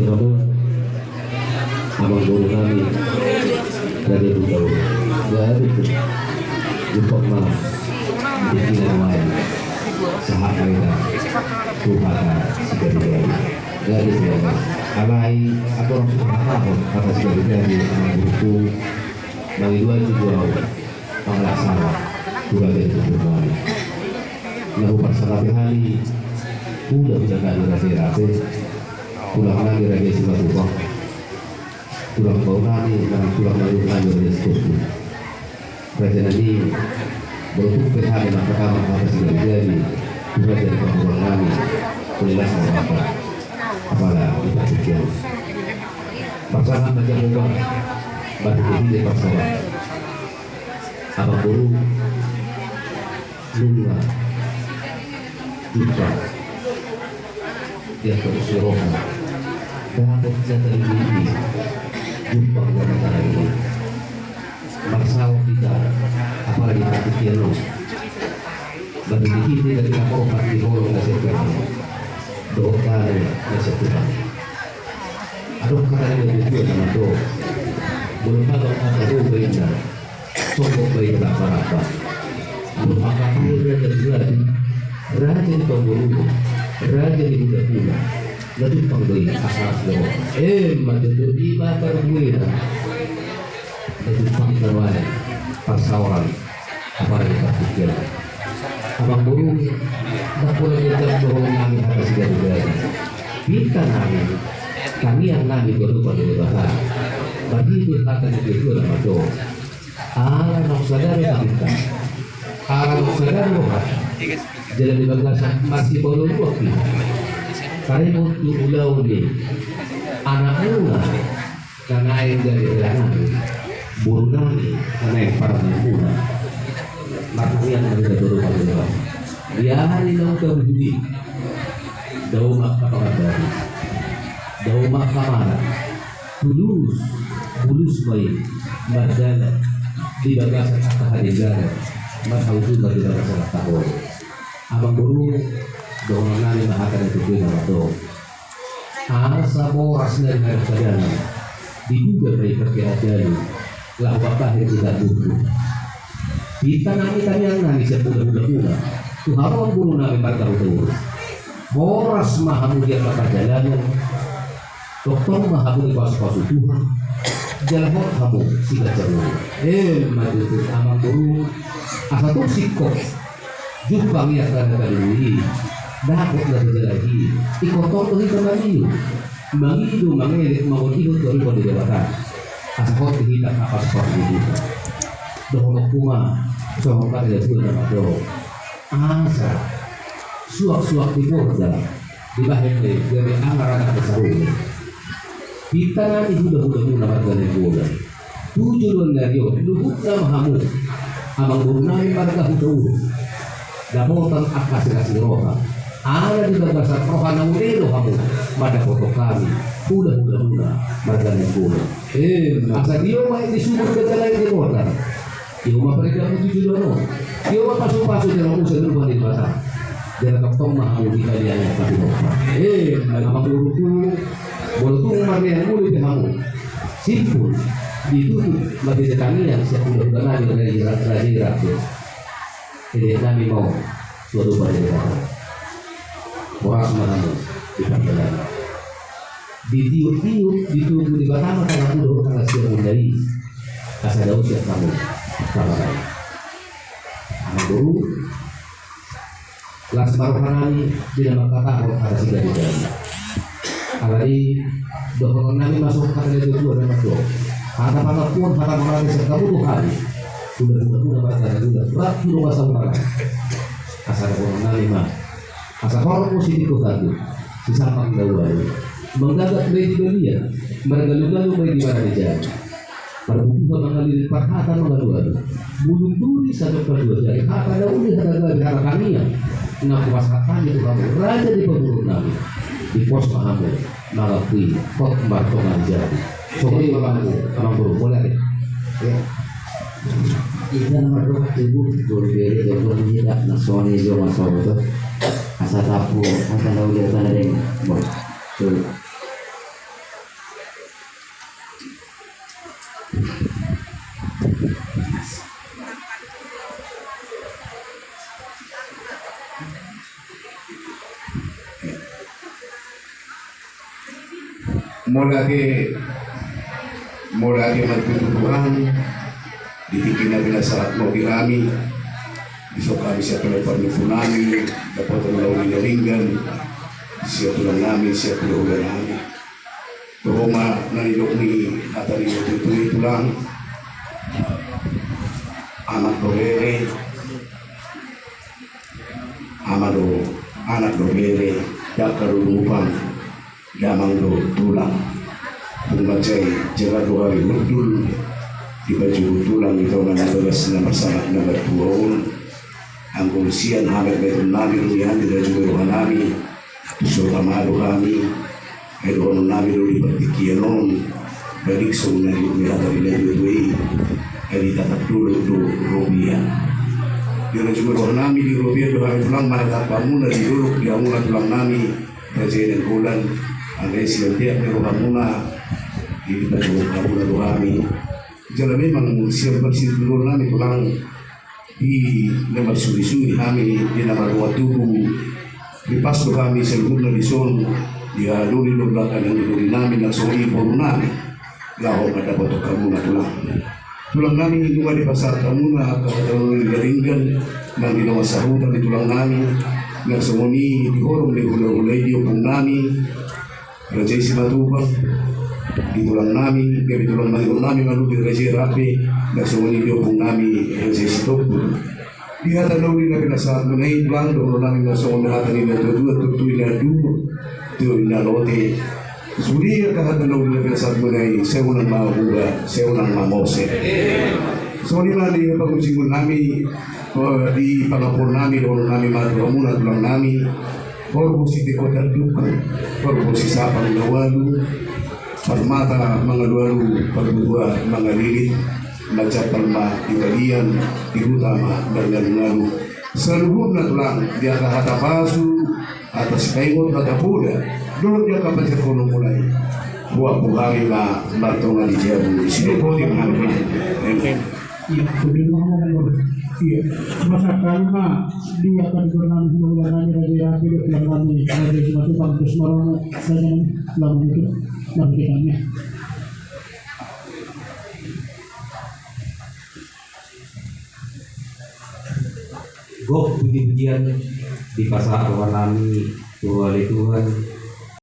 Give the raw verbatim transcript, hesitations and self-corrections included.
Hamu, amang boru nami, Raja Hutauruk. Jadi tu, jumpang ma di tingki na nuaeng, sahat ma hita tu hata sigadigadi. Jadi tu, alai adong suhut hata sigadigadi, amang boruku, mangido aja tu au, pangalaksana tu raja ni tubu nami. Na huparsangapi hami, huda-huda nami raja i rape, tulang nami raja Simatupang, tulang bau nami, nang tulang bau nami raja Sitompul. Raja nami, molo tung pe hami mangkatai hata sigadigadi tu raja ni parboruon nami, molo las ma hata, apala di partingkian. Pasahat ma jala homa, marhitehite pasahat. Amang boru, nunga jumpang, ia terus si roha, dapot jatah ini, jumpang dalam tanah ini. Marsaor hita, apala di partingkian on. Marhitehite na pinapotop di holong na sian Tuhan, dohot dame na sian Tuhan. Adong hata ni natuatua na mandok, molo pagang hata do baenna, sombong baenna, rapa-rapa. Molo mangkatai raja tu raja, raja ni parboruon, raja ni hulahula, na jumpang do i asa ras do. Emma tutu, i ma parbuena. Na jumpang na nuaeng, parsaoran, apala di partingkian. Amang boru, ndang pola diajak dohonon nami hata sigadigadi. Pinta nami, tangiang nami tu adopan ni Debata, marhite hata ni natuatua na mandok. Ala naung sada do tabinta, ala naung sada do roha, jala di bagasan marsipaolo-oloan hita, taringot tu ulaon ni anakmuna, na naeng jadi hela nami, boru nami, na naeng parange muna. Martangiang ma hita tu adopan ni Debata. Di ari naung tabuhut i, dao ma angka pangandari, dao ma angka mara, bulus, bulus ma i mardalan di bagasan angka hadengganan, marhautuman di bagasan angka holong. Amang boru, dohonon nami ma hata ni natuatua na mandok. Asa boras nari na dapot dalan, diduga ma i parkehat dalan, laho mambahen hita buku. Pinta nami, tangiang nami sian hulahula muna, tu hamu amang boru nami marga Hutauruk. Horas ma hamu di angka pardalanan, tongtong ma hamu dipasupasu Tuhan, jala hot hamu siganjang umur. Emma tutu, amang boru, asa tung singkop jumpang ia hata na tolu i, dapot na tajalo i, ingkon tong do hita mangido, mangido, mangelek, mangoto tu adopan ni Debata. Asa hot di hita angka pasupasu ni Tuhan. Dohononku ma songon hata ni natuatua na mandok. Asa suaksuak di porda, dibahen be gabe angar-angar di saroha. Pinta nami, hulahula muna marga Nainggolan, tu joloan ni ari on luhutna ma hamu amang boru nami marga Hutauruk dapotan angka asi-asi ni roha. Ala di bagasan roha na mole do hamu mandapothon hami, hulahula muna marga Nainggolan. Asa tio ma i di sumur, tio ma i di botol. Tio ma parendamu tu joloan on. Tio ma pasupasu jala muse tu adopan ni Debata. Jala tongtong ma hamu dipaliali angka pinompar. Emma amang boruku, molo tung marnian muli pe hamu, simpul ditutup marhite tangiang sian hulahula nami raja i rape. Elek nami ma on tu adopan ni Debata. Horas ma hamu di pardalanan. Ditiuptiup, ditubu Debata ma tanganmu dohot tangan siamunna i, asa dao sian hamu. Amang boru, las ma roha nami di na mangkatahon hata sigadigadi. Alai dohonon nami ma songon hata ni natuatua na mandok. Hata pangampuon, hata mauliate sian hamu tu hami, hulahula muna marga Nainggolan, rap tu dongan sahuta nami. Asa dohonon nami ma, asa horbo sitingko tanduk, sisambang na ualu. Manggagat ma i di balian, margalugalu ma i di maranijae. Parbubuha mangaliling, parhata mangalualu. Bulung duri sahat patua jari, hata na uli, hata gabe, hata tangiang. Na hupasahat hami tu hamu, raja ni parboruon nami. Dipos ma hamu mangampui, hot martonga ni jabu. Songon i ma, amang boru, mauliate. Ita na mardongan tubu, boru bere, boru bere, na songon i jolo ma songon i. Asa tapu, asa na uli, asa na denggan. Boru. Mauliate, mauliate ma tu Tuhan, di tingki na pinasahatMu di hami, dison hami sian pelepan ni punami, dapotan na uli na denggan, sian tulang nami, sian hulahula nami. Toho ma na nidok ni hata ni natuatua i, Tulang. Anak do bere, ama do, anak do bere, dangka do lupang, damang do tulang. Tung mansai jerat do hami hundul, dipajuhut tulang di tonga ni bagas na marsanak na martua on. Anggo sian hametmeton nami do nian, dirajumi roha nami, tu so tama do hami, ai dohonon nami do di partingkian on, balikson na di hata ni natuatua i, ai ditatap dolok do robean. Dirajumi roha nami di robean do hami, Tulang, manatap hamuna di dolok di hamuna, Tulang nami, Raja i Nainggolan, alai sian deak ni rohamuna, dipajuhut hamuna do hami. Jala memang sian parsiduruon nami, Tulang, di na marsurisuri hami, di na marroha tubu, ripas do hami saluhutna dison, di hahadoli do dangka ni hahadoli nami, nang songon i boru nami, laho mandapothon hamuna, Tulang. Tulang nami, nunga dipasahat hamuna angka hata na uli na denggan, nang di dongan sahuta ni tulang nami, nang songon i di horong ni hulahula i di ompung nami, Raja i Simatupang, di tulang nami, gabe tulang na nihut nami, lalu di Raja i Rape, nang songon i di ompung nami, Raja i Sitompul. Di hata na uli na pinasahatmuna i, Tulang, dohonon nami ma songon hata ni natuatua, tutu i na dua, tutu i na lote. Sude angka hata na uli na pinasahatmuna i, sai unang ma muba, sai unang ma mose. Songon i ma di pangunjunan nami, eh, di pangapoon nami, dohonon nami ma tu hamuna, Tulang nami. Horbo sitio tanduk, horbo sisapang na ualu, parmata mangalualu, parbutua mangalilit, mansai pal ma di balian, di huta ma mangalungalu. Saluhutna, Tulang, di angka hata pasu, hata sipaingot, hata poda, dohot di angka panjangkononmuna i, huampu hami ma martonga di jabu. Sidok boti ma hami, Tulang. Amen. Iya, betul. Iya. Cuma satu kali ma, di angka di gor nami, hulahula nami, Raja i Rape, di gor nami, Raja i Simatupang, terus marong, Raja nami, lamun itu, lamun kita ini. Gok puji-pujian dipasahat roha nami tu ale Tuhan,